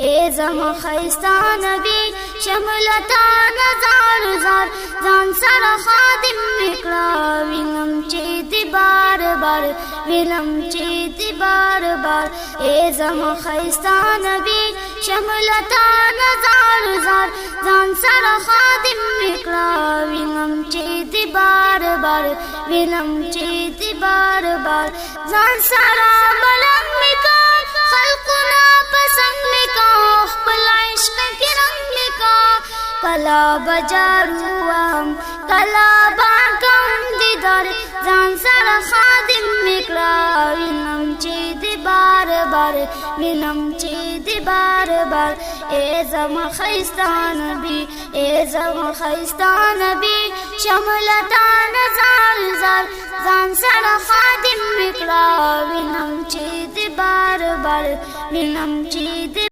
ای زما خیستا نبی، شملتا نزار زار، ځان سره خادم میکړه. وینم چې دی بار بار، وینم چې دی بار بار. ای زما خیستا نبی، شملتا نزار زار، ځان سره خادم میکړه. وینم چې دی بار بار، وینم چې دی بار بار. ځان سره ملنګ میکا، خلقنا پسنګ میکا، خپل عشق کې رنگ میکا. کلا بجاروم، کلا باکم دیدار، ځان سره خادم میکړه. وینم چې دی بار بار، وینم چې دی بار بار. ای زما خیستا نبی، ای زما خیستا نبی، شملتا نزار زار، ځان سره خادم میکړه. وینم چې دی بار بار، وینم چې دی